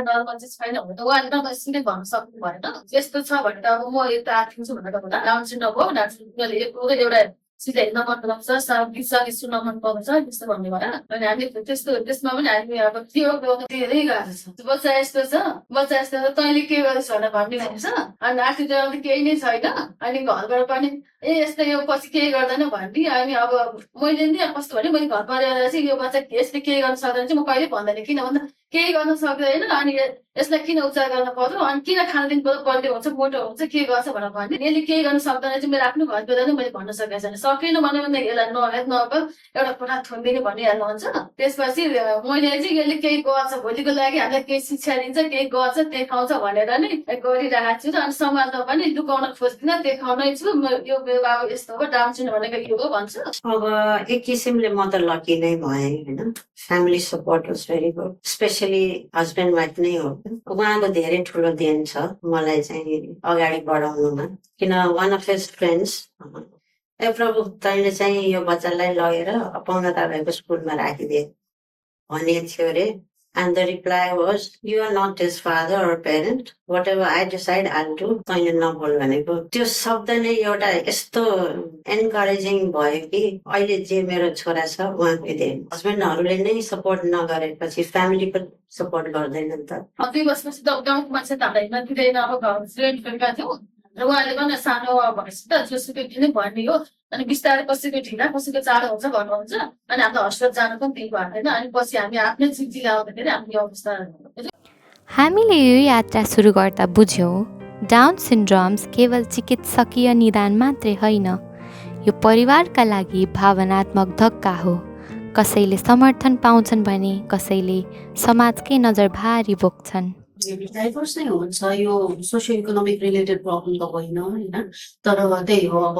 Normal चाहिँ छैन भने त उहाँले नर्मल सिधै भन्न सक्नु भएन यस्तो छ भनेर अब म यता आर्थिन्छु भनेर भन्दा डाउन सिन्ड्रोम हो डाउन सिन्ड्रोमले एउटा सिधै हेर्न मन पराउँछ गीत सङ्गीत सुन्न मन पराउँछ त्यस्तो भन्ने भएर अनि हामी त्यसमा पनि हामी अब त्यो धेरै गाह्रो छ बच्चा यस्तो छ बच्चा यस्तो छ तैँले के गरेछ भनेर भन्ने हुन्छ अनि आर्थिकता त केही नै छैन अनि घरबाट पनि यस्तो यो पछि केही गर्दैन भन्ने अनि अब मैले नि कस्तो भने मैले घर परिवार चाहिँ यो बच्चा यसले केही गर्न सक्दैन चाहिँ म कहिले भन्दैन किन भन्दा केही गर्न सक्दैन अनि यसलाई किन उपचार गर्न पर्यो अनि किन खाना दिनु पर्यो बलियो हुन्छ मोटो हुन्छ के गर्छ भनेर भन्ने यसले केही गर्न सक्दैन चाहिँ मेरो आफ्नो घर परिवार नै मैले भन्न सकेको छैन सकेन भन्यो भने यसलाई नहेत नगर एउटा कोठा थुनिदिने भनिहाल्नुहुन्छ त्यसपछि मैले चाहिँ यसले केही गर्छ भोलिको लागि हामीलाई केही शिक्षा दिन्छ केही गर्छ देखाउँछ भनेर नै गरिरहेको छु र अनि समाजमा पनि लुकाउन खोज्दिनँ देखाउनै छु यो अब यस्तो हो डाउन सिन्ड्रोम भनेको यो हो भन्छु अब एक किसिमले म त लकी नै भएँ होइन family support was very good specially husband wife नै हो उहाँको धेरै ठुलो देन छ मलाई चाहिँ अगाडि बढाउनुमा किन वान अफ हिज फ्रेन्ड्स ए प्रभु तैँले चाहिँ यो बच्चालाई लगेर पाहुना दादाको स्कुलमा राखिदिए भनेको थियो अरे and the reply was you are not his father or parent whatever I decide I'll do तैँले नबोल भनेको त्यो शब्द नै एउटा यस्तो एन्करेजिङ भयो कि अहिले जे मेरो छोरा छ उहाँकै देन हस्बेन्डहरूले नै सपोर्ट नगरेपछि फ्यामिली पनि सपोर्ट गर्दैन नि त 2 वर्षपछि त गाउँको मान्छे त हामीलाई हिँड्न दिँदैन अब घर रेन्ट गरेका थियौँ र उहाँले पनि सानो भएपछि त जोसुकै दिने भन्ने हो अनि बिस्तारै कसैको ढिला कसैको चाँडो हुन्छ भन्नुहुन्छ अनि हाम्रो हस्पिटल जानु पनि दिएको होइन अनि पछि हामी आफ्नै चिन्ती आउँदाखेरि हाम्रो अवस्था हामीले यो यात्रा सुरु गर्दा बुझ्यौँ डाउन सिन्ड्रोम्स केवल चिकित्सकीय निदान मात्रै होइन यो परिवारका लागि भावनात्मक धक्का हो कसैले समर्थन पाउँछन् भने कसैले समाजकै नजर भारी बोक्छन् डाइभर्स नै हुन्छ यो सोसियो इकोनोमिक रिलेटेड प्रब्लम त होइन होइन तर त्यही हो अब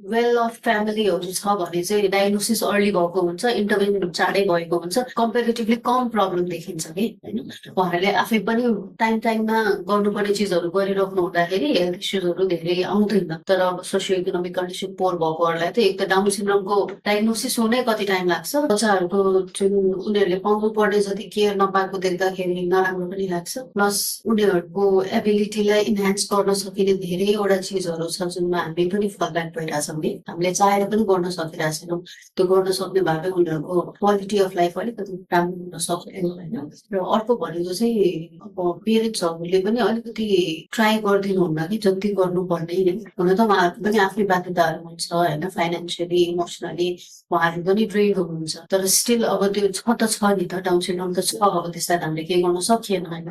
वेल अफ फ्यामिलीहरू छ भने चाहिँ डायग्नोसिस अर्ली भएको हुन्छ इन्टरभेन चाँडै भएको हुन्छ कम्पेरिटिभली कम प्रब्लम देखिन्छ कि होइन उहाँहरूले आफै पनि टाइममा गर्नुपर्ने चिजहरू गरिराख्नु हुँदाखेरि हेल्थ इस्युजहरू धेरै आउँदैन तर अब सोसियो इकोनोमिक कन्डिसन पोर भएकोहरूलाई त एक त डाउन सिन्ड्रोमको डायग्नोसिस हुनै कति टाइम लाग्छ बच्चाहरूको जुन उनीहरूले पाउनु पर्ने जति केयर नपाएको देख्दाखेरि नराम्रो पनि लाग्छ प्लस उनीहरूको एबिलिटीलाई इन्हान्स गर्न सकिने धेरैवटा चिजहरू छ जुनमा हामी पनि फलब्याक भइरहेछौँ हामीले चाहेर पनि गर्न सकिरहेको छैनौँ त्यो गर्न सक्ने भए उनीहरूको क्वालिटी अफ लाइफ अलिकति राम्रो हुन सक्दैन होइन र अर्को भनेको चाहिँ अब पेरेन्ट्सहरूले पनि अलिकति ट्राई गरिदिनुहुन्न कि जति गर्नुपर्ने हुन त उहाँहरूको पनि आफ्नै बाध्यताहरू हुन्छ होइन फाइनेन्सियली इमोसनली उहाँहरू पनि ड्रेन हुनुहुन्छ तर स्टिल अब त्यो छ नि त डाउन सिन्ड्रोम त छ अब त्यसलाई हामीले केही गर्न सकिएन होइन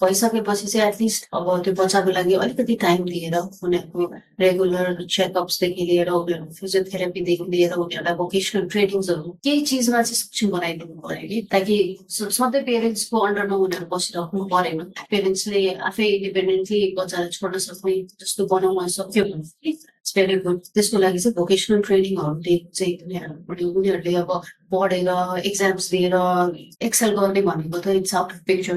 भइसकेपछि चाहिँ एटलिस्ट अब त्यो बच्चाको लागि अलिकति टाइम दिएर उनीहरूको रेगुलर चेकअप्सदेखि लिएर उनीहरूको फिजियोथेरापीदेखि लिएर उनीहरूलाई भोकेसनल ट्रेनिङ्सहरू केही चिजमा चाहिँ सक्षम बनाइदिनु पर्यो कि ताकि सधैँ पेरेन्ट्सको अन्डरमा उनीहरू बसिराख्नु परेन पेरेन्ट्सले आफै इन्डिपेन्डेन्टली बच्चालाई छोड्न सक्ने जस्तो बनाउन सक्यो भने इट्स भेरी गुड त्यसको लागि चाहिँ भोकेसनल ट्रेनिङहरू दिएको चाहिँ उनीहरूले अब पढेर एक्जाम्स दिएर एक्सेल गर्ने भनेको त इट्स आउट अफ पिक्चर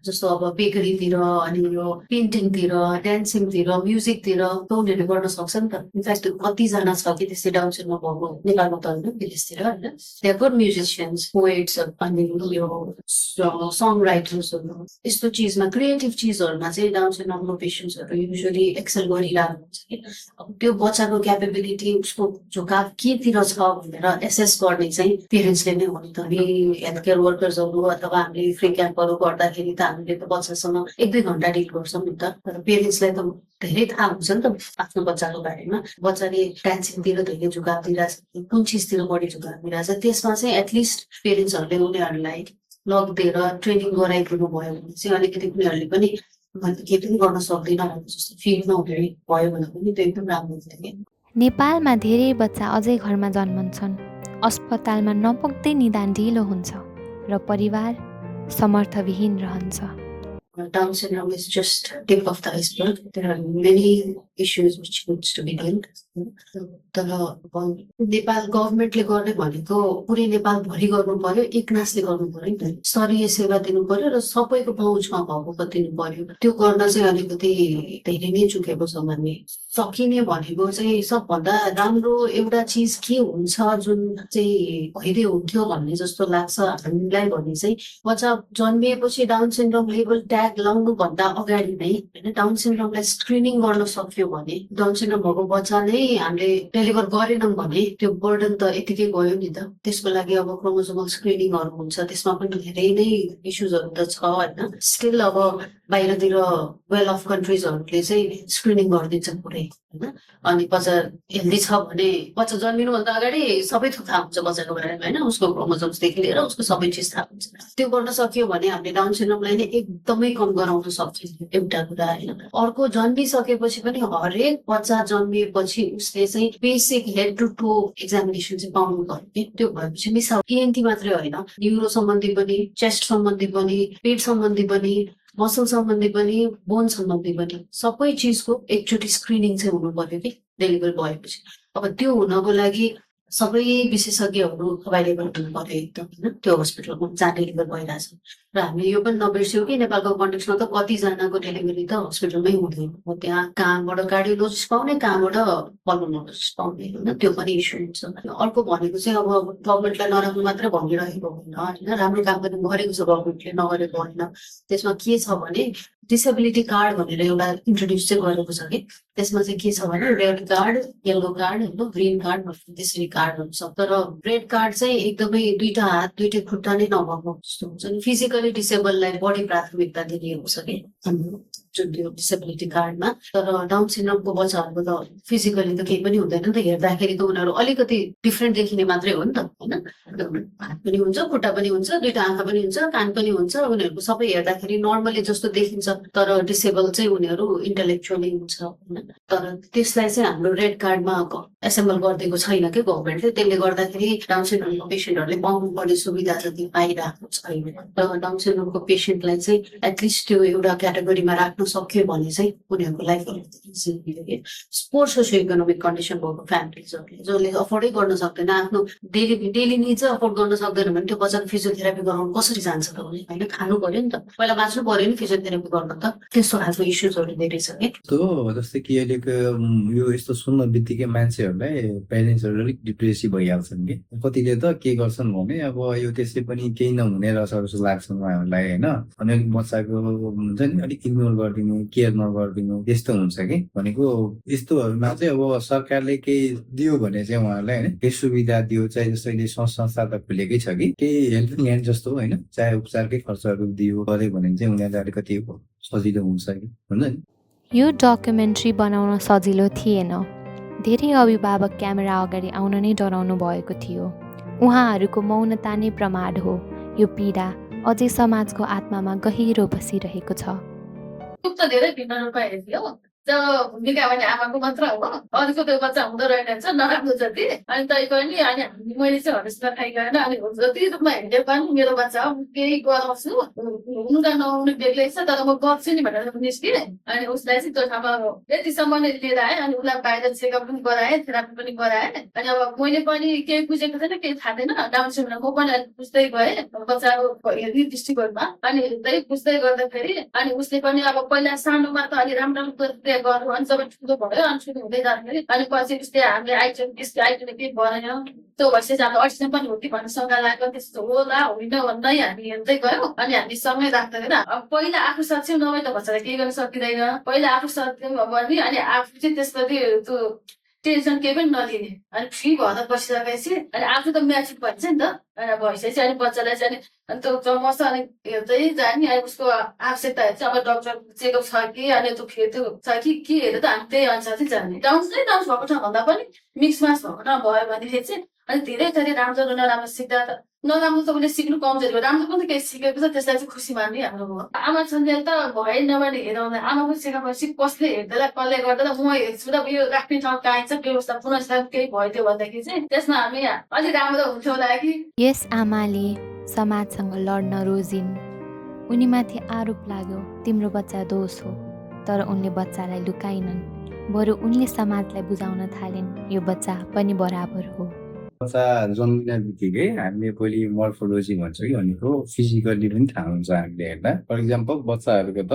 जस्तो अब बेकरीतिर अनि यो पेन्टिङतिर डान्सिङतिर म्युजिकतिर त उनीहरूले गर्न सक्छ नि त इनफ्याक्ट कतिजना छ कि त्यस्तै डाउन सिन्ड्रोम भएको नेपालमा त होइन विदेशतिर होइन they are good musicians poets अनि यो सङ राइटर्सहरू यस्तो चिजमा क्रिएटिभ चिजहरूमा चाहिँ डाउन सिन्ड्रोमको पेसेन्ट्सहरू युजली एक्सेल गरिरहेको हुन्छ कि अब त्यो बच्चाको क्यापेबिलिटी उसको झुकाव केतिर छ भनेर एसेस गर्ने चाहिँ पेरेन्ट्सले नै हो नि त हामी हेल्थ केयर वर्कर्सहरू अथवा हामीले फ्री क्याम्पहरू गर्दाखेरि त हामीले त बच्चासँग 1-2 घन्टा डिल गर्छौँ नि त तर पेरेन्ट्सलाई त धेरै थाहा हुन्छ नि त आफ्नो बच्चाको बारेमा बच्चाले डान्सिङतिर धेरै झुकाव दिइरहेछ कुन चिजतिर बढी झुकाव दिइरहेछ त्यसमा चाहिँ एटलिस्ट पेरेन्ट्सहरूले उनीहरूलाई लगिदिएर ट्रेनिङ गराइदिनु भयो भने चाहिँ अलिकति उनीहरूले पनि केही पनि गर्न सक्दैन जस्तो फिल नहुने भयो भने पनि त्यो एकदम राम्रो हुन्छ कि नेपालमा धेरै बच्चा अझै घरमा जन्मन्छन् अस्पतालमा नपुग्दै निदान ढिलो हुन्छ र परिवार समर्थविहीन रहन्छ Down syndrome is just tip of the iceberg. There are many issues which needs to be done. तर नेपाल गभर्मेन्टले गर्ने भनेको पुरै नेपालभरि गर्नु पर्यो, एकनासले गर्नु पर्यो नि त। स्तरीय सेवा दिनु पर्यो र सबैको पहुँचमा भएको दिनु पर्यो। त्यो गर्न चाहिँ अलिकति धेरै नै चुकेको छ भन्ने। सकिने भनेको चाहिँ सबभन्दा राम्रो एउटा चिज के हुन्छ जुन चाहिँ भइदिए हुन्थ्यो भन्ने जस्तो लाग्छ हामीलाई भने चाहिँ बच्चा जन्मिएपछि डाउन सिन्ड्रोम लेभल ट्याग लाउनु भन्दा अगाडि नै होइन डाउन सिन्ड्रोमलाई स्क्रिनिङ गर्न सक्यो भने डाउन सिन्ड्रोम भएको बच्चा नै हामीले डेलिभर गरेनौँ भने त्यो बर्डन त यतिकै गयो नि त। त्यसको लागि अब क्रोमोसोमल स्क्रिनिङहरू हुन्छ, त्यसमा पनि धेरै नै इस्युजहरू त छ होइन। स्टिल अब बाहिरतिर वेल अफ कन्ट्रिजहरूले चाहिँ स्क्रिनिङ गरिदिन्छन् पुरै होइन। अनि बच्चा हेल्दी छ भने बच्चा जन्मिनुभन्दा अगाडि सबै थोक थाहा हुन्छ बच्चाको बारेमा होइन, उसको क्रोमोसोम्सदेखि लिएर उसको सबै चिज थाहा हुन्छ। त्यो गर्न सकियो भने हामीले डाउन सिन्ड्रोमलाई नै एकदमै कम गराउन सक्छौँ एउटा कुरा होइन। अर्को जन्मिसकेपछि पनि हरेक बच्चा जन्मिएपछि उसले चाहिँ basic head to toe examination चाहिँ पाउनु पर्यो कि। त्यो भएपछि मिस ENT मात्रै होइन, न्युरो सम्बन्धी पनि, चेस्ट सम्बन्धी पनि, पेट सम्बन्धी पनि, मसल सम्बन्धी पनि, बोन सम्बन्धी पनि सबै चिजको एकचोटि स्क्रिनिङ चाहिँ हुनु पर्यो कि डेलिभर भएपछि। अब त्यो हुनको लागि सबै विशेषज्ञहरू अभाइलेबल हुनु पर्यो एकदम होइन त्यो हस्पिटलमा जहाँ डेलिभर भइरहेछ। र हामीले यो पनि नबिर्स्यौँ कि नेपालको कन्टेक्समा त कतिजनाको डेलिभरी त हस्पिटलमै हुँदैन। त्यहाँ कहाँबाट कार्डियोलोजिस्ट पाउने, कहाँबाट पल्मोनोलोजिस्ट पाउने होइन, त्यो पनि इस्यु हुन्छ। अर्को भनेको चाहिँ अब गभर्मेन्टलाई नराम्रो मात्र भनिरहेको होइन होइन, राम्रो काम पनि गरेको छ गभर्मेन्टले, नगरेको होइन। त्यसमा के छ भने डिसेबिलिटी कार्ड भनेर एउटा इन्ट्रोड्युस चाहिँ गरेको छ कि। त्यसमा चाहिँ के छ भने रेड कार्ड, येल्लो कार्ड होइन, ग्रिन कार्ड त्यसरी कार्डहरू छ। तर रेड कार्ड चाहिँ एकदमै दुईटा हात दुईटै खुट्टा नै नभएको जस्तो हुन्छ नि। फिजिकली डिसेबललाई बढी प्राथमिकता दिने हुन्छ कि जुन त्यो डिसेबिलिटी कार्डमा। तर डाउन सिन्ड्रोमको बच्चाहरूको त फिजिकली त केही पनि हुँदैन नि त, हेर्दाखेरि त उनीहरू अलिकति डिफ्रेन्ट देखिने मात्रै हो नि त होइन। हात पनि हुन्छ, खुट्टा पनि हुन्छ, दुईटा आँखा पनि हुन्छ, कान पनि हुन्छ, उनीहरूको सबै हेर्दाखेरि नर्मली जस्तो देखिन्छ। तर डिसेबल चाहिँ उनीहरू इन्टेलेक्चुअली हुन्छ होइन। तर त्यसलाई चाहिँ हाम्रो रेड कार्डमा एसेम्बल गरिदिएको छैन कि गभर्मेन्टले। त्यसले गर्दाखेरि डाउन सिन्ड्रोमको पेसेन्टहरूले पाउनुपर्ने सुविधा जति पाइरहेको छैन। र डाउन सिन्ड्रोमको पेसेन्टलाई चाहिँ एटलिस्ट त्यो एउटा क्याटेगोरीमा राख्न सक्यो भने चाहिँ उनीहरूको लाइफ पोर सोसियो इकोनोमिक कन्डिसन भएको फ्यामिलिजहरूले जसले अफोर्डै गर्न सक्दैन, आफ्नो डेली निड्स अफोर्ड गर्न सक्दैन भने त्यो बच्चाको फिजियोथेरापी गराउनु कसरी जान्छ त होइन। खानु पर्यो नि त, पहिला बाँच्नु पर्यो नि फिजियोथेरापी गर्न त। त्यस्तो खालको इस्युजहरू धेरै छ कि। जस्तै कि अहिलेको यो यस्तो सुन्न बित्तिकै मान्छेहरूलाई प्यारेन्ट्सहरू अलिक डिप्रेसिभ भइहाल्छन् कि। कतिले त के गर्छन् भने अब यो त्यसै पनि केही नहुने रहेछ जस्तो लाग्छ उहाँहरूलाई होइन। अनि अलिक बच्चाको हुन्छ नि अलिक इग्नोर गरिदिनु, केयर नगरिदिनु, त्यस्तो हुन्छ कि। भनेको यस्तोहरूमा चाहिँ अब सरकारले केही दियो भने चाहिँ उहाँहरूलाई होइन केही सुविधा दियो, चाहे जस्तो अहिले संस्था त खुलेकै छ कि, केही हेल्पिङ ह्यान्ड जस्तो होइन, चाहे उपचारकै खर्चहरू दियो गर्यो भने चाहिँ उनीहरूलाई अलिकति सजिलो हुन्छ कि हुन्छ नि। यो डकुमेन्ट्री बनाउन सजिलो थिएन। धेरै अभिभावक क्यामेरा अगाडि आउन नै डराउनु भएको थियो। उहाँहरूको मौनता नै प्रमाण हो यो पीडा अझै समाजको आत्मामा गहिरो बसिरहेको छ। त धेरै भिन्न रूपमा हेर्थ्यो। जब भूमिका भने आमाको मात्र हो, अरूको त्यो बच्चा हुँदो रहेनछ नराम्रो जति। अनि तै पनि अनि मैले चाहिँ हरेसमा खाइ गएन। अनि जति रूपमा हेर्दै पनि मेरो बच्चा हो, केही गराउँछु, हुनु र नहुनु बेग्लै छ, तर म गर्छु नि भनेर निस्केँ। अनि उसलाई चाहिँ त्यो ठाउँमा यतिसम्म नै लिएर आएँ। अनि उसलाई बाहिर चेकअप पनि गराएँ, थेरापी पनि गराएँ। अनि अब मैले पनि केही बुझेको थिएन, केही थाहा थिएन। डाउन सिन्ड्रोम म पनि अलिक बुझ्दै गएँ बच्चाको हेर्ने दृष्टिकोणमा। अनि हेर्दै बुझ्दै गर्दाखेरि अनि उसले पनि अब पहिला सानोमा त अलि राम्रो गर्नु, अनि जब ठुलो भयो अनि ठुलो हुँदै जाँदाखेरि अनि पछि उसले हामीले आइटम केही भएन, त्यो भएपछि अब अडिसन पनि हो कि भन्ने शङ्का लाग्यो। त्यस्तो होला होइन भन्दै हामी हेर्दै गयौँ। अनि हामी सँगै राख्दैन। अब पहिला आफू सक्षम नभए त बच्चालाई केही गर्न सकिँदैन। पहिला आफू सक्षम भयो भने अनि आफू चाहिँ त्यसपछि त्यो टेन्सन केही पनि नलिने। अनि फ्री भएर बसिसकेपछि अनि आफू त म्याचुर भन्छ नि त। भइसकेपछि अनि बच्चालाई चाहिँ अनि त्यो मस्त अनि हेर्दै जाने। अनि उसको आवश्यकताहरू चाहिँ अब डक्टर चेकअप छ कि, अनि त्यो फेरि त्यो छ कि के हेरेर त हामी त्यही अनुसार चाहिँ जाने। डाउन्स भएको ठाउँ भन्दा पनि मिक्स मास भएको ठाउँ भयो भनेदेखि चाहिँ अनि धेरै थरी राम्रो र नराम्रो सिक्दा त नराम्रो त उसले सिक्नु कमजोरी भयो, राम्रो पनि केही सिकेको छ, त्यसलाई चाहिँ खुसी मान्ने हाम्रो हो। आमा छन्जेल त भएन भने हेराउँदा आमाको सिकाएपछि कसले हेर्दैला कसले गर्दा म हेर्छु र यो राख्ने ठाउँ कहाँ छ, व्यवस्था पुनः केही भयो त्यो भन्दाखेरि चाहिँ त्यसमा हामी अलिक राम्रो हुन्थ्यो होला कि। यस आमाले समाजसँग लड्न रोजिन्। उनीमाथि आरोप लाग्यो तिम्रो बच्चा दोष हो, तर उनले बच्चालाई लुकाइनन्। बरु उनले समाजलाई बुझाउन थालिन् यो बच्चा पनि बराबर हो। बच्चा जन्मिन बित्तिकै हामीले पहिले मोर्फोलोजी भन्छ कि भनेको फिजिकल्ली पनि थाहा हुन्छ हामीले हेर्दा। फर इक्जाम्पल बच्चाहरूको त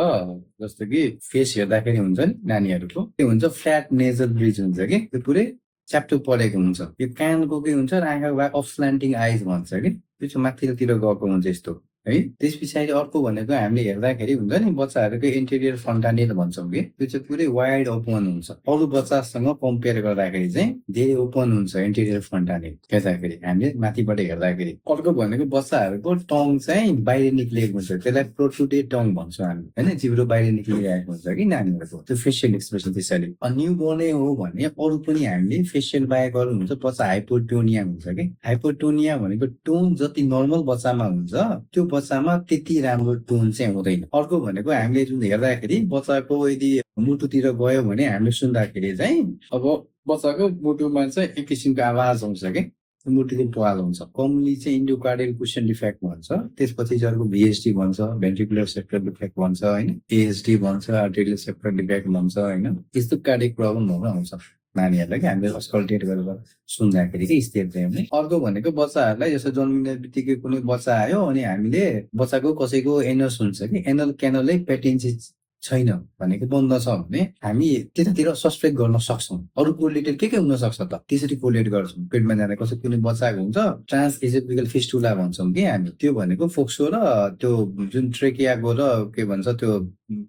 जस्तो कि फेस हेर्दाखेरि हुन्छ नि नानीहरूको त्यो हुन्छ फ्ल्याट नेजल ब्रिज हुन्छ कि त्यो पुरै च्याप्टो परेको हुन्छ। यो कानको के हुन्छ आँखाको अफ स्ल्यान्टिङ आइज भन्छ कि त्यो चाहिँ माथितिर गएको हुन्छ यस्तो है। त्यस पछाडि अर्को भनेको हामीले हेर्दाखेरि हुन्छ नि बच्चाहरूको इन्टेरियर फन्टानेल भन्छौँ कि त्यो चाहिँ पुरै वाइड ओपन हुन्छ। अरू बच्चासँग कम्पेयर गर्दाखेरि चाहिँ धेरै ओपन हुन्छ इन्टेरियर फन्टानेल हेर्दाखेरि हामीले माथिबाट हेर्दाखेरि। अर्को भनेको बच्चाहरूको टङ चाहिँ बाहिर निक्लिएको हुन्छ, त्यसलाई प्रोट्रुडेड टङ भन्छौँ हामी होइन, जिब्रो बाहिर निक्लिरहेको हुन्छ कि नानीहरूको त्यो फेसियल एक्सप्रेसन त्यसैले। न्यु बोर्नै हो भने अरू पनि हामीले फेसियल बाहेक अरू हुन्छ। बच्चा हाइपोटोनिया हुन्छ कि हाइपोटोनिया भनेको टोन जति नर्मल बच्चामा हुन्छ त्यो बच्चामा त्यति राम्रो टोन चाहिँ हुँदैन। अर्को भनेको हामीले जुन हेर्दाखेरि बच्चाको यदि मुटुतिर गयो भने हामीले सुन्दाखेरि चाहिँ अब बच्चाको मुटुमा चाहिँ एक किसिमको आवाज आउँछ कि मुटुको पाल हुन्छ। कमली चाहिँ इन्डोकार्डियल कुसन डिफेक्ट भन्छ, त्यसपछि चाहिँ अर्को भिएसडी भन्छ, भेन्ट्रिकुलर सेप्टर डिफेक्ट भन्छ होइन, एएसडी भन्छ, आर्टेरियल सेप्टर डिफेक्ट भन्छ होइन। यस्तो कार्डियक प्रब्लमहरू आउँछ नानीहरूलाई कि हामीले अस्कल्टेट गरेर सुन्दाखेरि कि स्टेप चाहिँ। अर्को भनेको बच्चाहरूलाई जस्तो जन्मिने बित्तिकै कुनै बच्चा आयो अनि हामीले बच्चाको कसैको एनस हुन्छ कि एनल क्यानलै पेटेन्सी छैन भनेको बन्द छ भने हामी त्यतातिर सस्पेक्ट गर्न सक्छौँ। अरू कोरिलेटेड के हुन सक्छ त त्यसरी कोरिलेट गर्छौँ। पेटमा जाँदा कसै कुनै बच्चाको हुन्छ ट्रान्स एसेफिकल फिस्टुला भन्छौँ कि हामी, त्यो भनेको फोक्सो र त्यो जुन ट्रेकियाको र के भन्छ त्यो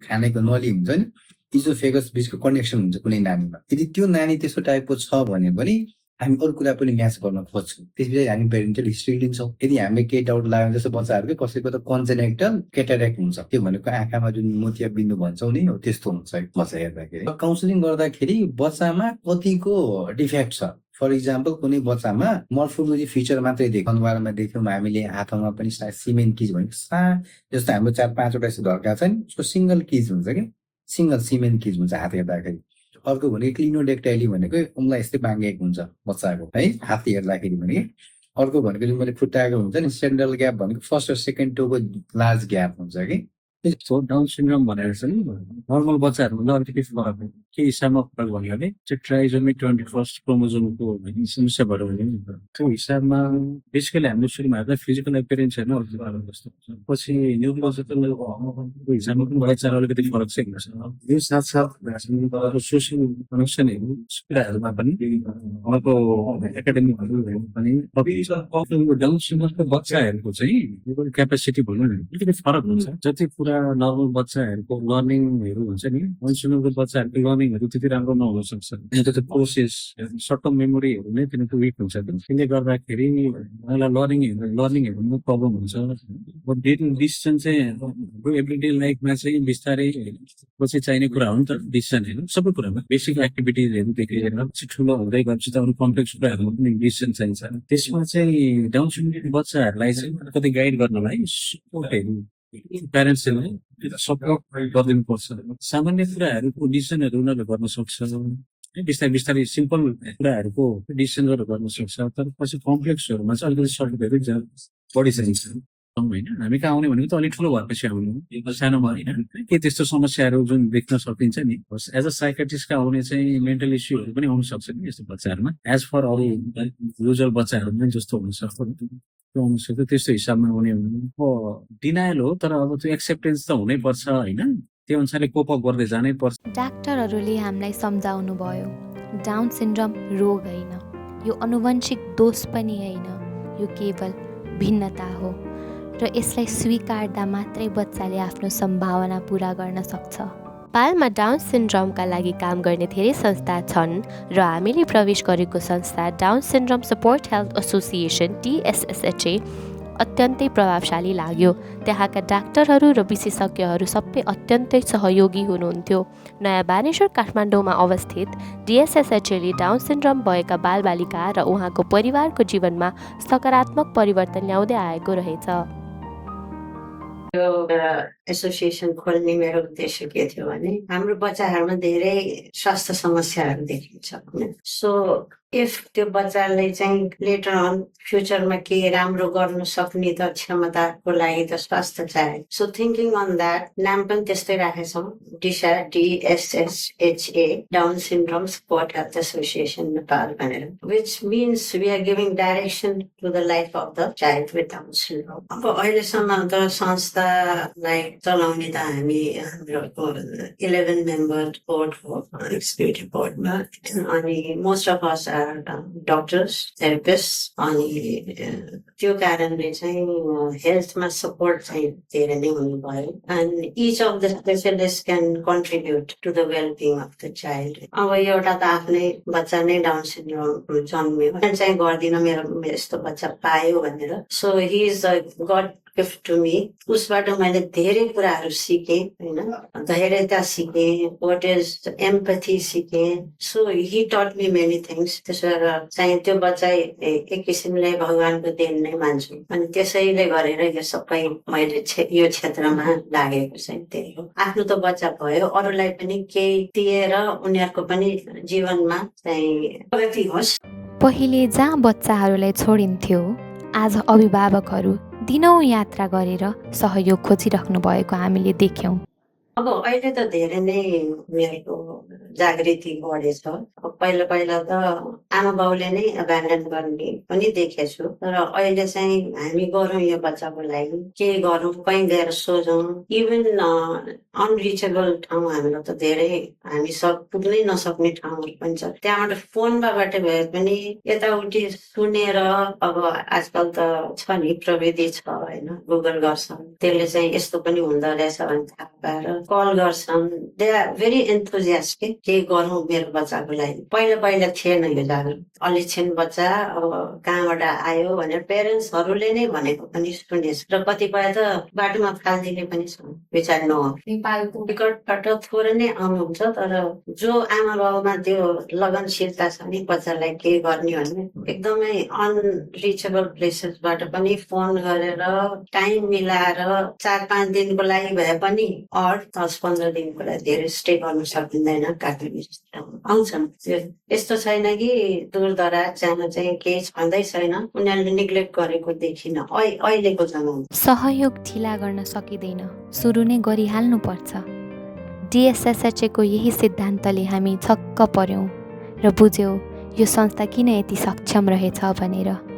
खानेको नली हुन्छ नि इजोफेगस बिचको कनेक्सन हुन्छ कुनै नानीमा। यदि त्यो नानी त्यस्तो टाइपको छ भने पनि हामी अरू कुरा पनि म्याच गर्न खोज्छौँ। त्यसपछि हामी पेरेन्टल हिस्ट्री लिन्छौँ। यदि हामीले केही डाउट लाग्यो जस्तो बच्चाहरूको कसैको त कन्जेनेक्टल क्याटारेक्ट हुन्छ, त्यो भनेको आँखामा जुन मोतिया बिन्दु भन्छौँ नि हो त्यस्तो हुन्छ बच्चा हेर्दाखेरि। काउन्सिलिङ गर्दाखेरि बच्चामा कतिको डिफेक्ट छ, फर इक्जाम्पल कुनै बच्चामा मोर्फोलोजी फिचर मात्रै देख्यो, अनुहारमा देख्यौँ हामीले, हातमा पनि सिमेन्ट किज भनेको जस्तो हाम्रो 4-5वटा यस्तो धर्का छ नि उसको सिङ्गल किज हुन्छ कि सिङ्गल सिमेन्ट किज हुन्छ हात हेर्दाखेरि। अर्को भनेको क्लिनोडेक्टाइली भनेको उनलाई यस्तै बाङ्गेको हुन्छ बच्चाको है हात हेर्दाखेरि भने। अर्को भनेको जुन मैले खुट्टाको हुन्छ नि सेन्ट्रल ग्याप भनेको फर्स्ट र सेकेन्ड टोको लार्ज ग्याप हुन्छ कि। डाउन सिन्ड्रोम भनेर चाहिँ नर्मल बच्चाहरूभन्दा अलिकति फरक के हिसाबमा फरक भन्यो भने चाहिँ ट्राइजोमिक 21 क्रोमोजोमको समस्या भयो भने त्यो हिसाबमा बेसिकली हामीले सुरुमा हेर्दा फिजिकल एपियरेन्स हेर्न अलिकति फरक जस्तो हुन्छ। पछि न्युरोलोजिकल हिसाबमा पनि बच्चाहरू अलिकति फरक चाहिँ हुन्छ। यो साथसाथ सोसियल कनेक्सनहरू कुराहरूमा पनि उहाँको एकाडेमिकहरू पनि डाउन सिन्ड्रोमको बच्चाहरूको चाहिँ क्यापेसिटी भनौँ न अलिकति फरक हुन्छ। जति पुरा नर्मल बच्चाहरूको लर्निङहरू हुन्छ नि डाउन बच्चाहरूको लर्निङहरू त्यति राम्रो नहुन सक्छ। त्यो प्रोसेस सर्ट टर्म मेमोरीहरू नै तिनीहरूको विक हुन्छ। त्यसले गर्दाखेरि उनीहरूलाई लर्निङहरूमा प्रब्लम हुन्छ। बट डे टु डिसिसन चाहिँ एभ्रिडे लाइफमा चाहिँ बिस्तारै पछि चाहिने कुरा हो नि त डिसिसनहरू सबै कुरामा बेसिक एक्टिभिटिजहरूदेखि लिएर ठुलो हुँदै गएपछि त अरू कम्प्लेक्स कुराहरूमा पनि डिसिसन चाहिन्छ। त्यसमा चाहिँ डाउन सिन्ड्रोम बच्चाहरूलाई चाहिँ कति गाइड गर्नलाई सपोर्टहरू प्यारेन्ट्सहरूले सपोर्ट गरिदिनु पर्छ। सामान्य कुराहरूको डिसिसनहरू उनीहरूले गर्न सक्छ, बिस्तारै बिस्तारै सिम्पल कुराहरूको डिसिसनहरू गर्न सक्छ। तर पछि कम्प्लेक्सहरूमा चाहिँ अलिकति सर्टिफिकेट बढी चाहिन्छ होइन। हामी कहाँ आउने भनेको त अलिक ठुलो भएपछि आउनु, सानोमा होइन। के त्यस्तो समस्याहरू जुन देख्न सकिन्छ नि एज अ साइकेट्रिस्ट आउने चाहिँ मेन्टल इस्युहरू पनि आउन सक्छ नि यस्तो बच्चाहरूमा एज फर अरू युजुअल बच्चाहरू पनि जस्तो हुनसक्छ त्यस्तो हिसाबमा आउने डिनायल हो। तर अब त्यो एक्सेप्टेन्स त हुनै पर्छ होइन, त्यो अनुसारले कोप अप गर्दै जानै पर्छ। डाक्टरहरूले हामीलाई सम्झाउनु भयो डाउन सिन्ड्रोम रोग होइन, यो आनुवंशिक दोष पनि होइन, यो केवल भिन्नता हो र यसलाई स्वीकार्दा मात्रै बच्चाले आफ्नो सम्भावना पुरा गर्न सक्छ। नेपालमा डाउन सिन्ड्रोमका लागि काम गर्ने धेरै संस्था छन् र हामीले प्रवेश गरेको संस्था down syndrome support health association DSSHA अत्यन्तै प्रभावशाली लाग्यो। त्यहाँका डाक्टरहरू र विशेषज्ञहरू सबै अत्यन्तै सहयोगी हुनुहुन्थ्यो। नयाँ बानेश्वर काठमाडौँमा अवस्थित DSSHAले डाउन सिन्ड्रोम भएका बालबालिका र उहाँको परिवारको जीवनमा सकारात्मक परिवर्तन ल्याउँदै आएको रहेछ। एसोसिएसन खोल्ने मेरो उद्देश्य के थियो भने हाम्रो बच्चाहरूमा धेरै स्वास्थ्य समस्याहरू देखिन्छ। सो इफ त्यो बच्चाले चाहिँ लेटर अन फ्युचरमा के राम्रो गर्न सक्ने त क्षमताको लागि त स्वास्थ्य चाहियो। सो थिङ्किङ अन द्याट नाम पनि त्यस्तै राखेछौँ, डिसा DSSHA down syndrome support health association Nepal भनेर, which means we are giving direction to the life of the child with down syndrome. अब अहिलेसम्म त संस्थालाई चलाउने त हामी हाम्रो 11 मेम्बर बोर्ड हो, एक्जिक्युटिभ बोर्डमा, अनि most of us are doctors therapist, अनि त्यो कारणले चाहिँ हेल्थमा सपोर्ट चाहिँ धेरै नै हुनुभयो। And each of the specialist can contribute to the wellbeing of the child. अब एउटा त आफ्नै बच्चा नै डाउन सिन्ड्रोम जन्मियो चाहिँ गर्दिनँ मेरो यस्तो बच्चा पायो भनेर। So he is a God gift to me. उसबाट मैले धेरै कुराहरू सिकेँ होइन, धैर्यता सिकेँ, वाट इज एम्पथी सिकेँ। So he taught me many things. त्यसो भएर चाहिँ त्यो बच्चा एक किसिमले भगवानको देन नै मान्छु, अनि त्यसैले गरेर यो सबै मैले यो क्षेत्रमा लागेको चाहिँ त्यही हो। आफ्नो त बच्चा भयो, अरूलाई पनि केही दिएर उनीहरूको पनि जीवनमा चाहिँ प्रगति होस्। पहिले जहाँ बच्चाहरूलाई छोडिन्थ्यो, आज अभिभावकहरू दिनौँ यात्रा गरेर सहयोग खोजिराख्नु भएको हामीले देख्यौँ। अब अहिले त धेरै नै मेरो जागृति बढेछ। पहिला पहिला त आमा बाउले नै एब्यान्डन गर्ने पनि देखेछु, तर अहिले चाहिँ हामी गरौँ यो बच्चाको लागि, के गरौँ, कहीँ गएर सोझौँ। इभन अनरिचेबल ठाउँ हाम्रो त धेरै, हामी पुग्नै नसक्ने ठाउँहरू पनि छ, त्यहाँबाट फोनबाट भए पनि यताउति सुनेर, अब आजकल त छ नि प्रविधि छ होइन, गुगल गर्छन्, त्यसले चाहिँ यस्तो पनि हुँदो रहेछ भने थाहा पाएर कल गर्छन्। दे आर भेरी एन्थुजियास्टिक, के गरौँ मेरो बच्चाको लागि। पहिला पहिला थिएन यो जागरुक। अलिछिन बच्चा अब कहाँबाट आयो भनेर पेरेन्ट्सहरूले नै भनेको पनि सुनेछ, र कतिपय त बाटोमा फालिदिने पनि छ। विचार नेपालको टिकटबाट थोरै नै आउनुहुन्छ, तर जो आमा बाउमा त्यो लगनशीलता छ नि बच्चालाई के गर्ने भन्ने, एकदमै अनरिचेबल प्लेसेसबाट पनि फोन गरेर टाइम मिलाएर 4-5 दिनको लागि भए पनि 10-15 दिनको लागि, धेरै स्टे गर्नु सकिँदैन, काठमाडौँ आउँछन्। यस्तो छैन कि दूर दराज जान चाहिँ केही छँदै छैन, उनीहरूले निग्लेक्ट गरेको देखिन अहिलेको जमाना। सहयोग ढिला गर्न सकिँदैन, सुरु नै गरिहाल्नु पर्छ। DSSHA को यही सिद्धान्तले हामी छक्क पर्यौँ र बुझ्यौँ यो संस्था किन यति सक्षम रहेछ भनेर।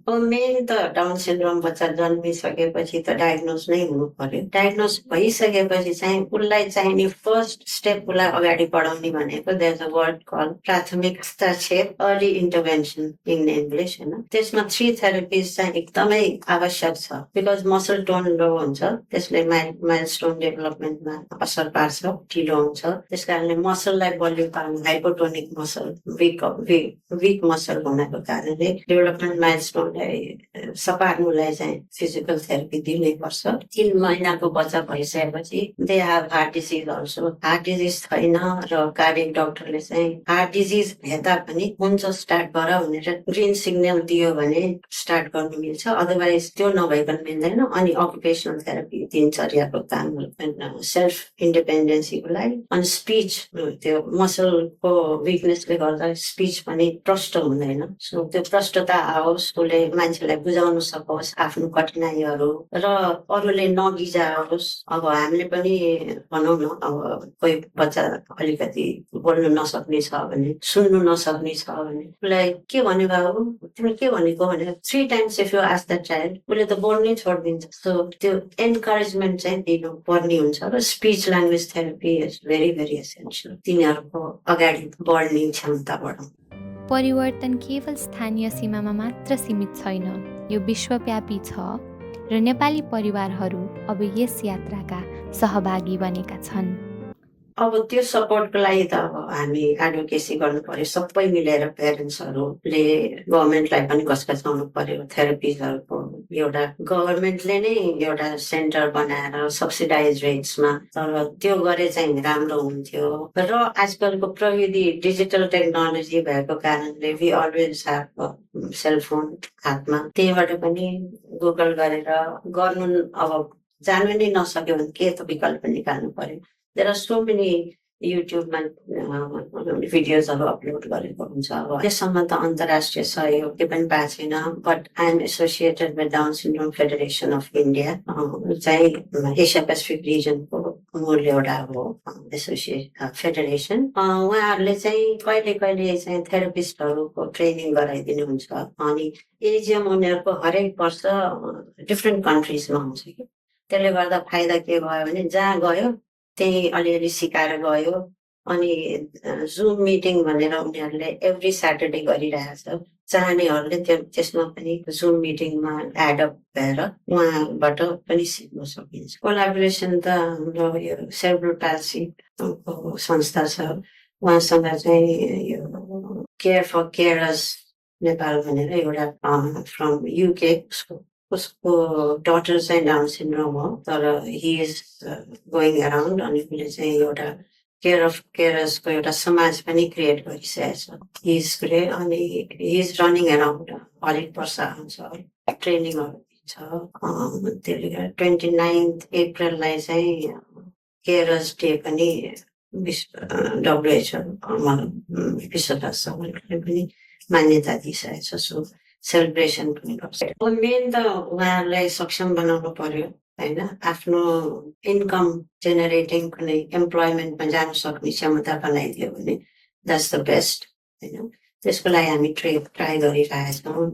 अब मेन त डाउन सिन्ड्रोम बच्चा जन्मिसकेपछि त डायग्नोज नै हुनु पर्यो। डायग्नोज भइसकेपछि चाहिँ उसलाई चाहिने फर्स्ट स्टेप, उसलाई अगाडि बढाउने भनेको there is a word call प्राथमिक हस्तक्षेप, अर्ली इन्टरभेन्सन इन इङ्ग्लिस होइन। त्यसमा 3 थेरापिज चाहिँ एकदमै आवश्यक छ, बिकज मसल टोन लो हुन्छ, त्यसले माइलस्टोन डेभलपमेन्टमा असर पार्छ, ढिलो हुन्छ। त्यस कारणले मसललाई बलियो पार्नु, हाइपोटोनिक मसल, विक मसल हुनको कारणले डेभलपमेन्ट माइलस्टोन सपार्नुलाई चाहिँ फिजिकल थेरापी दिनै पर्छ। 3 महिनाको बच्चा भइसकेपछि they have heart disease also. Heart disease छैन र कार्डियक डक्टरले चाहिँ हार्ट डिजिज हेर्दा पनि हुन्छ स्टार्ट गर भनेर ग्रिन सिग्नल दियो भने स्टार्ट गर्नु मिल्छ, अदरवाइज त्यो नभइकन मिल्दैन। अनि अकुपेसनल थेरापी दिनचर्याको काम, सेल्फ इन्डिपेन्डेन्सीको लागि। अनि स्पिच, त्यो मसलको विकनेसले गर्दा स्पिच पनि प्रष्ट हुँदैन। सो त्यो प्रष्टता आओस्, उसले मान्छेलाई बुझाउन सकोस् आफ्नो कठिनाइहरू, र अरूले नगिजाओस्। अब हामीले पनि भनौँ न, अब कोही बच्चा अलिकति बोल्नु नसक्ने छ भने, सुन्नु नसक्ने छ भने, उसलाई के भन्यो बाबु, तिमीले के भनेको भनेर 3 times if you ask the child, उसले त बोल्नै छोडिदिन्छ। सो त्यो एन्करेजमेन्ट चाहिँ दिनु पर्ने हुन्छ, र speech language therapy is very very essential, तिनीहरूको अगाडि बढ्ने क्षमता बढाउनु। परिवर्तन केवल स्थानीय सीमामा मात्र सीमित छैन, यो विश्वव्यापी छ र नेपाली परिवारहरू अब यस यात्राका सहभागी बनेका छन्। अब त्यो सपोर्टको लागि त अब हामी एडभोकेसी गर्नु पर्यो, सबै मिलेर पेरेन्ट्सहरूले गभर्मेन्टलाई पनि घचघचाउनु पर्यो। थेरापिजहरूको एउटा गभर्मेन्टले नै एउटा सेन्टर बनाएर सब्सिडाइज रेट्समा, तर त्यो गरे चाहिँ राम्रो हुन्थ्यो। र आजकलको प्रविधि डिजिटल टेक्नोलोजी भएको कारणले वी अलवेज ह्याभ सेलफोन हातमा, त्यहीबाट पनि गुगल गरेर गर्नु। अब जानु नै नसक्यो भने के त विकल्प निकाल्नु पर्यो। There are so many युट्युबमा भिडियोजहरू अपलोड गरेको हुन्छ। अब त्यससम्म त अन्तर्राष्ट्रिय सहयोग के पनि पाएको छैन, but I am associated with down syndrome Federation of India, चाहिँ एसिया पेसिफिक रिजनको मूल एउटा हो फेडरेसन। उहाँहरूले चाहिँ कहिले कहिले चाहिँ थेरापिस्टहरूको ट्रेनिङ गराइदिनुहुन्छ, अनि एजिएम उनीहरूको हरेक वर्ष डिफ्रेन्ट कन्ट्रिजमा हुन्छ कि, त्यसले गर्दा फाइदा के भयो भने जहाँ गयो त्यही अलिअलि सिकाएर गयो। अनि जुम मिटिङ भनेर उनीहरूले एभ्री स्याटरडे गरिरहेछ, चाहनेहरूले त्यसमा पनि जुम मिटिङमा एडअप भएर उहाँबाट पनि सिक्न सकिन्छ। कोलाबोरेसन त हाम्रो यो सेरेब्रल पाल्सी संस्था छ, उहाँसँग चाहिँ यो केयर फर केयरर्स नेपाल भनेर एउटा फ्रम युके, उसको डटर चाहिँ डाउन सिन्ड्रोम हो, तर हि इज गोइङ अराउन्ड, अनि उसले चाहिँ एउटा केयर अफ केयरर्सको एउटा समाज पनि क्रिएट गरिसकेको छ। हि इज ग्रेट, अनि हि इज रनिङ अराउन्ड, हरेक वर्ष आउँछ, ट्रेनिङहरू दिन्छ। त्यसले गर्दा 29 अप्रिललाई चाहिँ केयरर्स डे पनि WHO विश्व स्वास्थ्य सङ्गठनले पनि मान्यता दिइसकेको छ, सो सेलिब्रेसन पनि गर्छ। मेन त उहाँहरूलाई सक्षम बनाउनु पर्यो होइन, आफ्नो इन्कम जेनेरेटिङ कुनै इम्प्लोइमेन्टमा जान सक्ने क्षमता बनाइदियो भने द्याट्स द बेस्ट होइन। त्यसको लागि हामी ट्राई गरिरहेछौँ।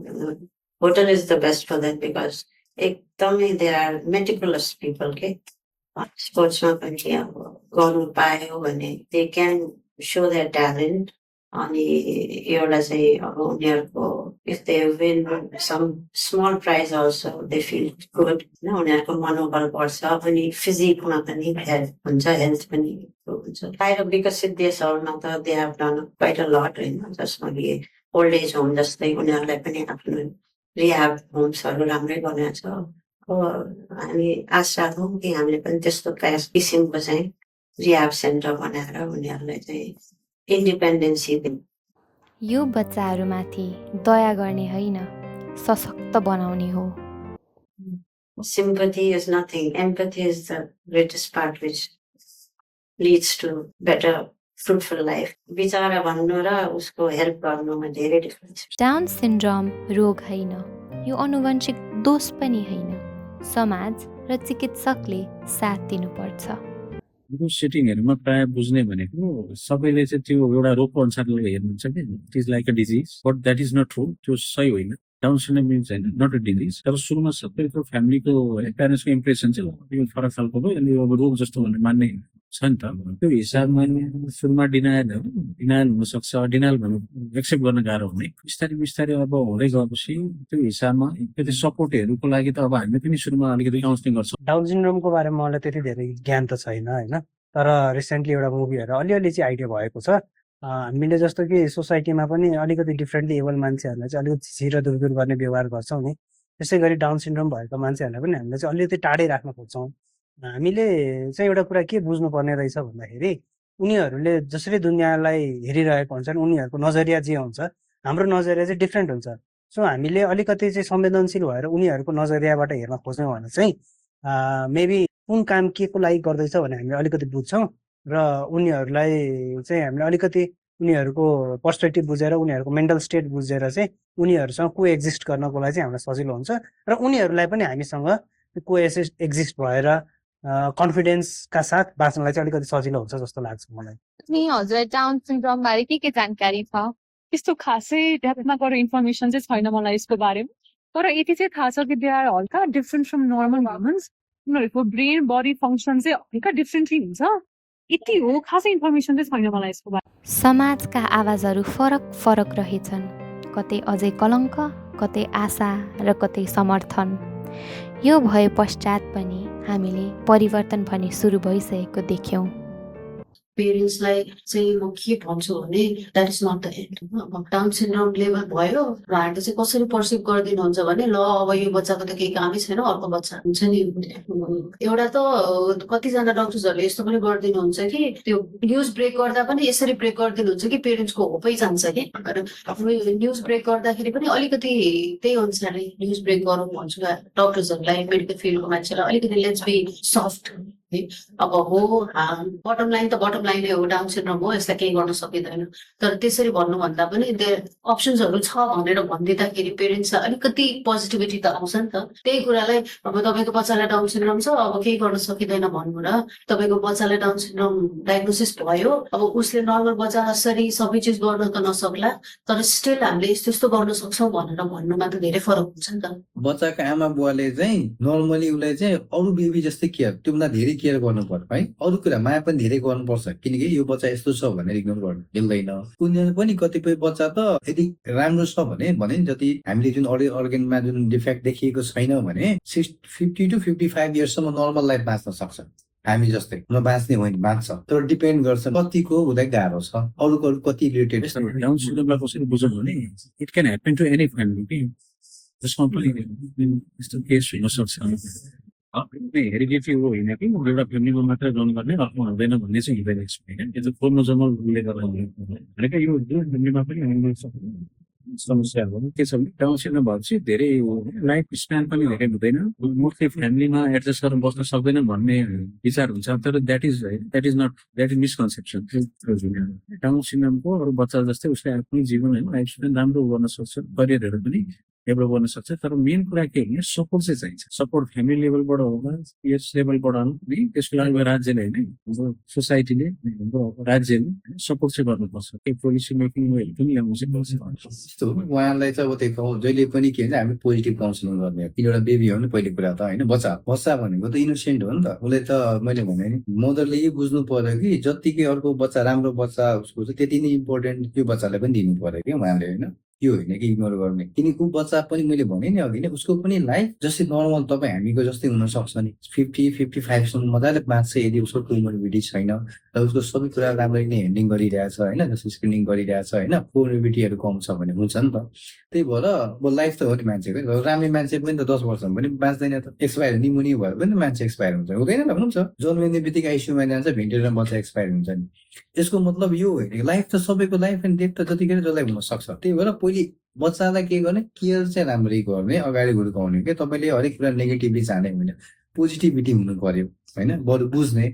Hotel is the best for that, because एकदमै दे आर मेटिकुलस पिपल के। स्पोर्ट्समा पनि अब गर्नु पायो भने they can so their talent, अनि एउटा चाहिँ अब उनीहरूको if they win some small prize also they feel good होइन, उनीहरूको मनोबल बढ्छ, अनि फिजिकमा पनि हेल्थ हुन्छ, हेल्थ पनि हुन्छ। बाहिर विकसित देशहरूमा त they have done quite a lot होइन, जसमा कि ओल्ड एज होम जस्तै उनीहरूलाई पनि आफ्नो रिह्याब होम्सहरू राम्रै बनाएको छ। अब हामी आशा राखौँ कि हामीले पनि त्यस्तो किसिमको चाहिँ रिह्याब सेन्टर बनाएर उनीहरूलाई चाहिँ इन्डिपेन्डेन्सी दिनु। यो बच्चाहरूमाथि दया गर्ने होइन, सशक्त बनाउने हो। Sympathy is nothing. Empathy is the greatest part which leads to better, fruitful life. बिचारा भन्नु र उसको हेल्प गर्नुमा धेरै डिफरेन्स। डाउन सिन्ड्रोम रोग होइन, यो अनुवंशिक दोष पनि होइन। समाज र चिकित्सकले साथ दिनुपर्छ। यो सेटिङहरूमा प्रायः बुझ्ने भनेको सबैले चाहिँ त्यो एउटा रोगको अनुसारले हेर्नुहुन्छ कि it is like a disease, but that is not true. त्यो सही होइन। डाउन सिन्ड्रोम मिन्स होइन, नट अ डिजिज। तर सुरुमा सबैको फ्यामिलीको प्यारेन्ट्सको इम्प्रेसन चाहिँ यो फरक खालको हो, अनि अब रोग जस्तो भनेर मान्ने छ नि त। त्यो हिसाबमा सुरुमा डिनायल हुनसक्छ, डिनायल भन्नु एक्सेप्ट गर्न गाह्रो हुने। बिस्तारै बिस्तारै अब हुँदै गएपछि त्यो हिसाबमा त्यो सपोर्टहरूको लागि त अब हामी पनि सुरुमा अलिकति काउन्सिलिङ गर्छौँ। डाउन सिन्ड्रोमको बारेमा मलाई त्यति धेरै ज्ञान त छैन होइन, तर रिसेन्टली एउटा मुभी हेरेर अलिअलि चाहिँ आइडिया भएको छ। हामीले जस्तो कि सोसाइटीमा पनि अलिकति डिफ्रेन्टली एबल मान्छेहरूलाई चाहिँ अलिकति झिर दुर्दुर गर्ने व्यवहार गर्छौँ नि, त्यसै गरी डाउन सिन्ड्रोम भएको मान्छेहरूलाई पनि हामीले चाहिँ अलिकति टाढै राख्न खोज्छौँ। हामीले चाहिँ एउटा कुरा के बुझ्नुपर्ने रहेछ भन्दाखेरि उनीहरूले जसरी दुनियाँलाई हेरिरहेको हुन्छन्, उनीहरूको नजरिया जे हुन्छ, हाम्रो नजरिया चाहिँ डिफ्रेन्ट हुन्छ। सो हामीले अलिकति चाहिँ संवेदनशील भएर उनीहरूको नजरियाबाट हेर्न खोज्यौँ भने चाहिँ मेबी कुन काम के को लागि गर्दैछ भने हामीले अलिकति बुझ्छौँ, र उनीहरूलाई चाहिँ हामीले अलिकति उनीहरूको पर्सपेक्टिभ बुझेर उनीहरूको मेन्टल स्टेट बुझेर चाहिँ उनीहरूसँग को एक्जिस्ट गर्नको लागि चाहिँ हामीलाई सजिलो हुन्छ, र उनीहरूलाई पनि हामीसँग को एक्जिस्ट भएर कन्फिडेन्सका साथ बाँच्नलाई चाहिँ अलिकति सजिलो हुन्छ जस्तो लाग्छ मलाई। अनि हजुरलाई डाउन सिन्ड्रोम बारे के जानकारी छ? त्यस्तो खासै डेप्थमा गएर इन्फर्मेसन चाहिँ छैन मलाई यसको बारेमा, तर यति चाहिँ थाहा छ कि दे आर हल्का डिफ्रेन्ट फ्रम नर्मल ह्युमन्स। उनीहरूको ब्रेन बडी फङ्सन चाहिँ हल्का डिफ्रेन्टली हुन्छ, यति हो। खासै इन्फर्मेसन चाहिँ छैन मलाई यसको बारेमा। समाजका आवाजहरू फरक फरक रहेछन्, कतै अझै कलङ्क, कतै आशा र कतै समर्थन। यो भए पश्चात पनि हामीले परिवर्तन भने सुरु भइसकेको देख्यौँ। पेरेन्ट्सलाई चाहिँ म के भन्छु भने that is not the end. अब डाउन सिन्ड्रोमले भयो, उहाँहरूले चाहिँ कसरी पर्सिभ गरिदिनुहुन्छ भने ल अब यो बच्चाको त केही कामै छैन, अर्को बच्चा हुन्छ नि। एउटा त कतिजना डक्टर्सहरूले यस्तो पनि गरिदिनुहुन्छ कि त्यो न्युज ब्रेक गर्दा पनि यसरी ब्रेक गरिदिनुहुन्छ कि पेरेन्ट्सको होपै जान्छ कि। न्युज ब्रेक गर्दाखेरि पनि अलिकति त्यही अनुसारले न्युज ब्रेक गरौँ भन्छु डक्टर्सहरूलाई, मेडिकल फिल्डको मान्छेलाई अलिकति लेट्स बी सफ्ट है अब हो बटम लाइन त बटम लाइनै हो, डाउन सिन्ड्रोम हो, यसलाई केही गर्न सकिँदैन। तर त्यसरी भन्नुभन्दा पनि अप्सन्सहरू छ भनेर भनिदिँदाखेरि पेरेन्ट्सलाई अलिकति पोजिटिभिटी त आउँछ नि त। त्यही कुरालाई अब तपाईँको बच्चालाई डाउन सिन्ड्रोम छ, अब केही गर्न सकिँदैन भन्नु र तपाईँको बच्चालाई डाउन सिन्ड्रोम डायग्नोसिस भयो, अब उसले नर्मल बच्चा जसरी सबै चिज गर्न त नसक्ला, तर स्टिल हामीले यस्तो यस्तो गर्न सक्छौँ भनेर भन्नुमा त धेरै फरक हुन्छ नि त। बच्चाको आमा बुवाले चाहिँ नर्मली उसलाई चाहिँ अरू बेबी जस्तै केयर, त्योभन्दा धेरै केयर गर्नु पर्यो है। अरू कुरा माया पनि धेरै गर्नुपर्छ, किनकि यो बच्चा यस्तो छ भनेर इग्नोर गर्नु मिल्दैन। उनीहरू पनि कतिपय बच्चा त यदि राम्रो छ भने जति हामीले जुन अर्गेनमा जुन डिफेक्ट देखिएको छैन भने 50 to 55 इयर्ससम्म नर्मल लाइफ बाँच्न सक्छ, हामी जस्तै नबाँच्ने होइन बाँच्छ। तर डिपेन्ड गर्छ कतिको हुँदै गाह्रो छ, अरूको कति रिलेटेड। डाउन सिन्ड्रोमलाई कसरी बुझौँ भने it can happen to any family कि जसमा पनि यस्तो केस हुनसक्छ। हेरिडिटी हो होइन कि एउटा फ्यामिलीमा मात्रै डाउन गर्ने अर्को हुँदैन भन्ने चाहिँ हुँदैन एक्सपिरियन्स। यो चाहिँ क्रोमोजोमल उसले गर्दा भनेको यो फ्यामिलीमा पनि हुने समस्याहरू के छ भने डाउन सिन्ड्रोम भएपछि धेरै लाइफ स्प्यान पनि धेरै हुँदैन, मोस्टली फ्यामिलीमा एडजस्ट गरेर बस्न सक्दैन भन्ने विचार हुन्छ। तर द्याट इज मिसकन्सेप्सन। डाउन सिन्ड्रोमको अरू बच्चा जस्तै उसले आफ्नो जीवन होइन लाइफ स्प्यान राम्रो गर्न सक्छ, करियरहरू पनि डेभलप गर्न सक्छ। तर मेन कुरा के भने सपोर्ट चाहिँ चाहिन्छ। सपोर्ट फ्यामिली लेभलबाट होला, यस लेभलबाट होला नि, त्यसको लागि राज्यले होइन हाम्रो सोसाइटीले हाम्रो राज्यले सपोर्ट चाहिँ गर्नुपर्छ। त्यो पोलिसी मेकिङ पनि ल्याउनु चाहिँ पर्छ। उहाँलाई चाहिँ अब त्यो जहिले पनि के भन्छ हामी पोजिटिभ काउन्सिलिङ गर्ने। किनभने बेबी हो नि पहिलो कुरा त होइन, बच्चा भनेको त इनोसेन्ट हो नि त। उसले त मैले भने नि मदरले यही बुझ्नु पर्यो कि जतिकै अर्को बच्चा राम्रो बच्चा उसको चाहिँ त्यति नै इम्पोर्टेन्ट त्यो बच्चालाई पनि दिनु पर्यो कि उहाँले होइन। त्यो होइन कि इग्नोर गर्ने, किनकि ऊ बच्चा पनि मैले भने नि अघि नै उसको पनि लाइफ जस्तै नर्मल तपाईँ हामीको जस्तै हुनसक्छ नि। 50-55सम्म मजाले बाँच्छ यदि उसको कोमोर्बिडिटी छैन र उसको सबै कुरा राम्ररी नै ह्यान्डलिङ गरिरहेछ होइन, जस्तो स्क्रिनिङ गरिरहेछ होइन, कोमोर्बिडिटीहरू कम छ भने हुन्छ नि त। त्यही भएर अब लाइफ त हो नि मान्छेको। राम्रो मान्छे पनि त 10 वर्षमा पनि बाँच्दैन त। एक्सपायर निमोनिया भएर पनि मान्छे एक्सपायर हुन्छ, हुँदैन त? हुन्छ, जन्मिने बित्तिकै आइसियुमा जान्छ, भेन्टिलेटरमा बच्चा एक्सपायर हुन्छ नि। यसको मतलब यो होइन लाइफ त सबैको लाइफ एन्ड डेथ त जतिखेर जसलाई हुन सक्छ। त्यही भएर पहिले बच्चालाई के गर्ने, केयर चाहिँ राम्ररी गर्ने, अगाडि हुर्काउने के। तपाईँले हरेक कुरा नेगेटिभली जाने होइन, पोजिटिभिटी हुनु पर्यो होइन। बरु बुझ्ने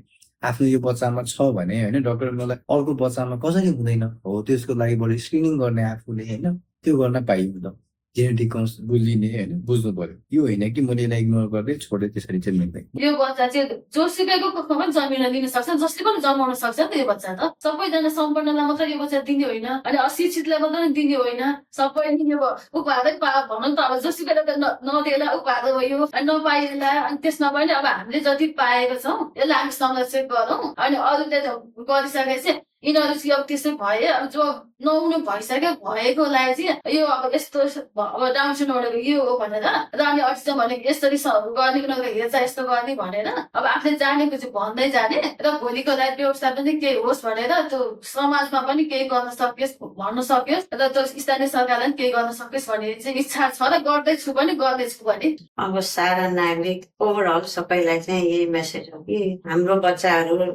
आफ्नो यो बच्चामा छ भने होइन, डक्टर मलाई अर्को बच्चामा कसरी हुँदैन हो त्यसको लागि बरु स्क्रिनिङ गर्ने आफूले होइन, त्यो गर्न पाइयो त। जेनेटिक बुझिने होइन, बुझ्नु पर्यो। यो होइन कि मैले यसलाई इग्नोर गर्दै छोडे, त्यसरी चाहिँ मिल्दैन। यो बच्चा चाहिँ जोसुकैको कुखमा पनि जन्मिन दिन सक्छ, जसले पनि जन्माउन सक्छ नि त। यो बच्चा त सबैजना सम्पन्नलाई मात्र यो बच्चा दिने होइन, अनि अशिक्षितलाई मात्र दिने होइन, सबैले यो उपहारै भनौँ त। अब जोसुकैलाई त नदिएला उपहार भयो, अनि नपाइएला, अनि त्यसमा पनि अब हामीले जति पाएको छौँ यसलाई हामी संरक्षण गरौँ। अनि अरूले गरिसकेपछि यिनीहरू चाहिँ अब त्यसै भए, अब जो नहुनु भइसक्यो भएकोलाई चाहिँ यो अब यस्तो अब डाउन सिन्ड्रोम यो हो भनेर र अनि अझ चाहिँ भने यसरी गर्ने हेरचाह यस्तो गर्ने भनेर अब आफूले जानेको चाहिँ भन्दै जाने र भोलिको लागि व्यवस्था पनि केही होस् भनेर त्यो समाजमा पनि केही गर्न सकियोस् भन्न सकियोस् र त्यो स्थानीय सरकारले पनि केही गर्न सकियोस् भन्ने चाहिँ इच्छा छ र गर्दैछु पनि गर्दैछु भने। अब सारा नागरिक ओभरअल सबैलाई चाहिँ यही मेसेज हो कि हाम्रो बच्चाहरू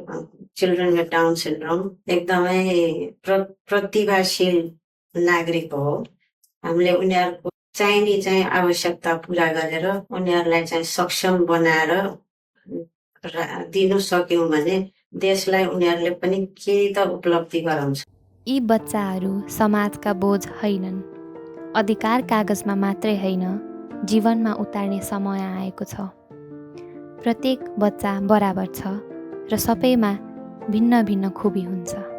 चिल्ड्रेन विथ डाउन सिन्ड्रोम एकदमै प्रतिभाशील नागरिक हो। हामीले उनीहरूको चाहिने चाहिँ आवश्यकता पूरा गरेर उनीहरूलाई चाहिँ सक्षम बनाएर दिनु सक्यौँ भने देशलाई उनीहरूले पनि केही त उपलब्धि गराउँछ। यी बच्चाहरू समाजका बोझ होइनन्, अधिकार कागजमा मात्रै होइन जीवनमा उतार्ने समय आएको छ। प्रत्येक बच्चा बराबर छ र सबैमा भिन्न भिन्न खुबी हुन्छ।